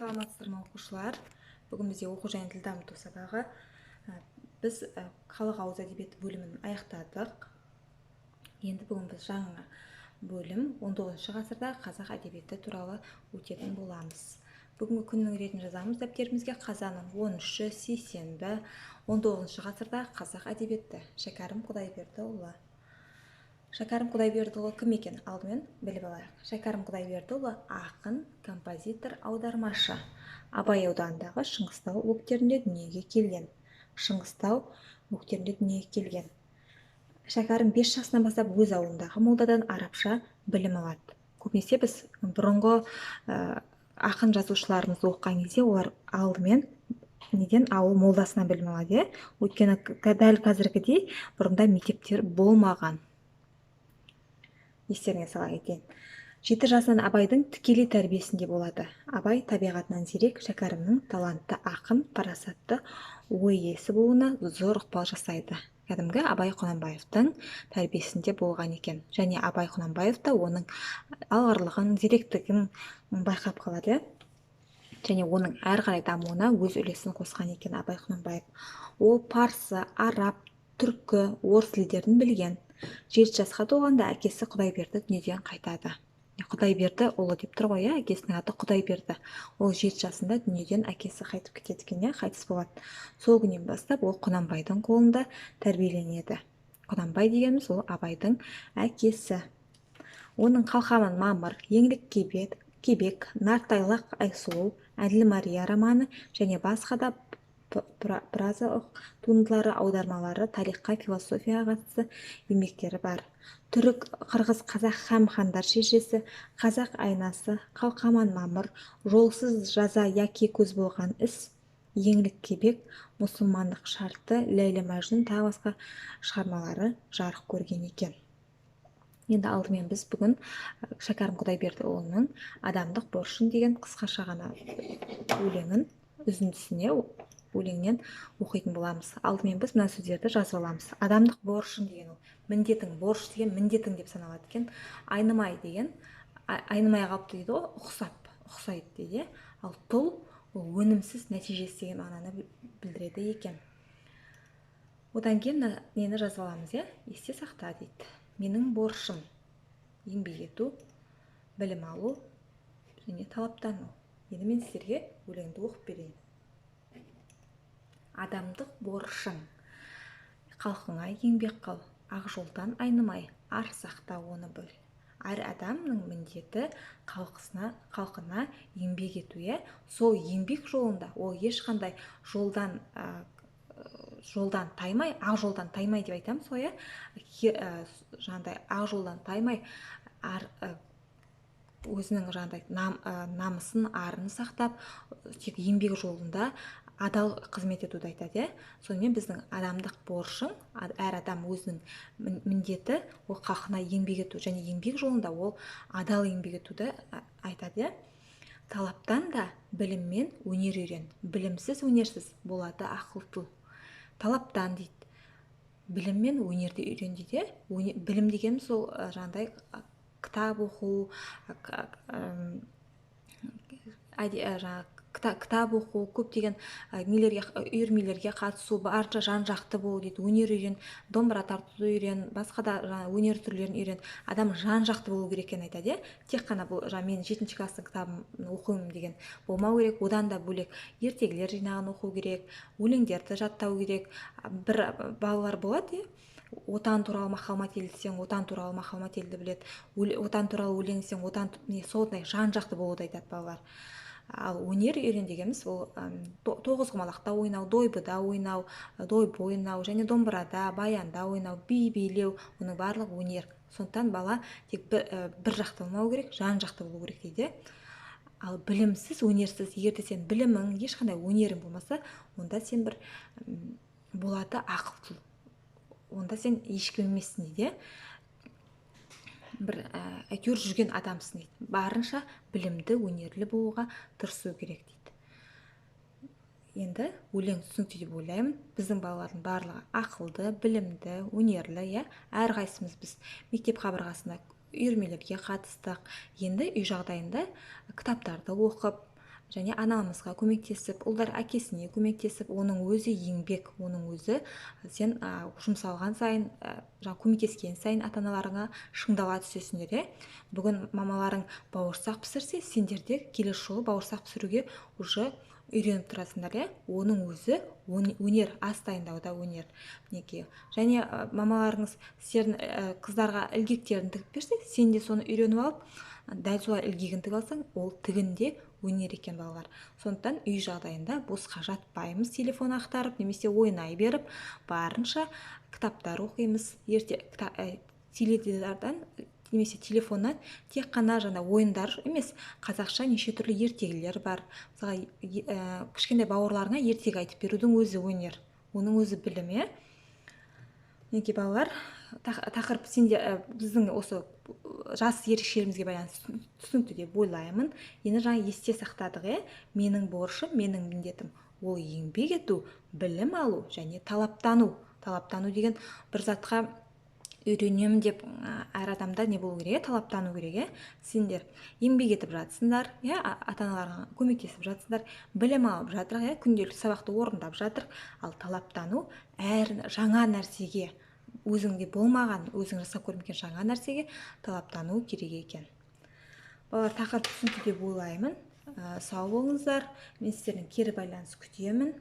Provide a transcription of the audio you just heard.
Саламатсыздар ма, оқушылар! Бүгін бізде оқу және тіл дамыту сабағы. Біз халық ауыз әдебиеті бөлімін аяқтадық. Енді бүгін біз жаңа бөлім, 19 ғасырда қазақ әдебиеті туралы өтетін боламыз. Бүгінгі күннің ретін жазамыз дәптерімізге: қазанның 13-і, сейсенбі. 19 ғасырда қазақ әдебиеті, Шәкәрім Құдайбердіұлы. Шәкәрім Құдайбердіұлы кім екен, алдымен біліп алайық. Шәкәрім Құдайбердіұлы – ақын, композитор, аудармашы. Абай ауданындағы Шыңғыстау бөктерінде дүниеге келген. Шыңғыстау бөктерінде дүниеге келген. Шәкәрім 5 жасынан бастап өз ауылындағы молдадан арабша білім алады. Көбінесе біз бұрынғы ақын жазушыларымызды оқыған кезде, олар алдымен неден? Ауыл молдасынан білім алады, иә. Өйткені дәл қазіргідей бұрында мектептер болмаған, естеріңе сала кетейін. 7 жасынан Абайдың тікелей тәрбиесінде болады. Абай табиғатынан зерек Шәкәрімнің талантты ақын, парасатты ой иесі болуына зор ықпал жасайды. Кәдімгі Абай Құнанбаевтың тәрбиесінде болған екен. Және Абай Құнанбаев та оның алғырлығын, зеректігін байқап қалады, иә, және оның әрі қарай дамуына өз үлесін қосқан екен Абай Құнанбаев. Ол парсы, араб, түркі, орыс тілдерін білген. 7 жасқа толғанда әкесі Құдайберді дүниеден қайтады. Құдайберді ұлы деп тұр ғой, иә. Әкесінің аты Құдайберді. Ол 7 жасында дүниеден әкесі қайтып кетеді екен, иә, қайтыс болады. Сол күннен бастап ол Құнанбайдың қолында тәрбиеленеді. Құнанбай дегеніміз ол Абайдың әкесі. Оның «Қалқаман Мамыр», «Еңлік Кебек», «Нартайлақ Айсұлу», «Әділ Мария» романы және басқа да прозалық туындылары, аудармалары, тарихқа, философияға қатысты еңбектері бар. «Түрік, қырғыз, қазақ һәм хандар шежіресі», «Қазақ айнасы», «Қалқаман Мамыр», «Жолсыз жаза яки көз болған іс», «Еңлік Кебек», «Мұсылмандық шарты», «Ләйлі Мәжнүн», тағы басқа шығармалары жарық көрген екен. Енді алдымен біз бүгін Шәкәрім Құдайбердіұлының «Адамдық борышың» деген қысқаша ғана өлеңін, үзіндісіне, өлеңнен оқитын боламыз. Алдымен біз мына сөздерді жазып аламыз. Адамдық борышың деген ол міндетің, борыш деген міндетің деп саналады екен. Айнымай деген айнымай қалыпты дейді ғой, ұқсап, ұқсайды дейді, иә. Ал тұл ол өнімсіз, нәтижесіз деген мағынаны білдіреді екен. Одан кейін мына нені жазып аламыз, иә. Есте сақта дейді. Менің борышым: еңбек ету, білім алу және талаптану. Енді мен сіздерге өлеңді оқып берейін. Адамдық борышың: халқыңа еңбек қыл, ақ жолдан айнымай, ар сақта, оны біл. Әр адамның міндеті халқына еңбек ету, иә. Сол еңбек жолында ол ешқандай жолдан таймай, ақ жолдан таймай деп айтамыз ғой, иә. Жаңағыдай ақ жолдан таймай, ар, өзінің жаңағыдай намысын, арын сақтап, тек еңбек жолында адал қызмет етуді айтады, иә. Сонымен, біздің адамдық борышың, әр адам өзінің міндеті ол халқына еңбек ету және еңбек жолында ол адал еңбек етуді айтады, иә. Талаптан да, білім мен өнер үйрен, білімсіз, өнерсіз болады ақыл тұл. Талаптан дейді, білім мен өнерді үйрен дейді, иә. Білім дегеніміз ол жаңағыдай кітап оқу, жаңағы кітап оқу, көптеген нелерге, үйірмелерге қатысу, барынша жан жақты болу дейді. Өнер үйрен, домбыра тартуды үйрен, басқа да жаңа өнер түрлерін үйрен. Адам жан жақты болу керек екенін айтады, иә. Тек қана бұл жаңа мен жетінші класстың кітабын оқимын деген болмау керек. Одан да бөлек ертегілер жинағын оқу керек, өлеңдерді жаттау керек. Бір балалар болады, иә, Отан туралы мақал мәтел десең, Отан туралы мақал мәтелді біледі, Отан туралы өлең десең, Отан не, сондай жан жақты болуды айтады балалар. Ал өнер үйрен дегеніміз ол тоғызқұмалақта ойнау, дойбыда ойнау, дойбы ойнау және домбырада, баянда ойнау, би билеу, оның барлығы өнер. Сондықтан бала тек бір жақты болмау керек, жан жақты болу керек дейді. Ал білімсіз, өнерсіз, егер де сен білімің, ешқандай өнерің болмаса, онда сен бір болады ақыл, онда сен ешкім емессің дейді, бір әйтеуір жүрген адамсың дейді. Барынша білімді, өнерлі болуға тырысу керек дейді. Енді өлең түсінікті деп ойлаймын. Біздің балалардың барлығы ақылды, білімді, өнерлі, иә. Әрқайсымыз біз мектеп қабырғасында үйірмелерге қатыстық. Енді үй жағдайында кітаптарды оқып, Және анамызға көмектесіп, ұлдар әкесіне көмектесіп, оның өзі еңбек, оның өзі сен жұмсалған сайын, жаңа көмектескен сайын ата аналарыңа шыңдала түсесіңдер, иә. Бүгін мамаларың бауырсақ пісірсе, сендер де келесі жолы бауырсақ пісіруге уже үйреніп тұрасыңдар, иә. Оның өзі өнер, ас дайындауда өнер, мінекей. Және мамаларыңыз сіздердің қыздарға ілгектерін тігіп берсе, сен де соны үйреніп алып, дәл солай ілгегін тігіп алсаң, ол тігін де өнер екен, балалар. Сондықтан үй жағдайында босқа жатпаймыз, телефон ақтарып немесе ойнай беріп, барынша кітаптар оқимыз. Ерте теледидардан немесе телефоннан тек қана жаңа ойындар емес, қазақша неше түрлі ертегілер бар. Мысалға, кішкентай бауырларыңа ертегі айтып берудің өзі өнер, оның өзі білім, иә. Мінекей, балалар, тақырып сенде біздің осы жас ерекшелігімізге байланысты түсінікті деп ойлаймын. Енді жаңа есте сақтадық, иә. Менің борышым, менің міндетім — ол еңбек ету, білім алу және талаптану. Талаптану деген бір затқа үйренемін деп, әр адамда не болу керек, иә, талаптану керек, иә. Сендер еңбек етіп жатсыңдар, иә, ата аналарыңа көмектесіп жатсыңдар, білім алып жатыр, иә, күнделікті сабақты орындап жатыр. Ал талаптану — әр жаңа нәрсеге, өзіңде болмаған, өзің жасап көрмеген жаңа нәрсеге талаптану керек екен. Балалар, тақырып түсінікті деп ойлаймын. Сау болыңыздар, мен сіздерден кері байланыс күтемін.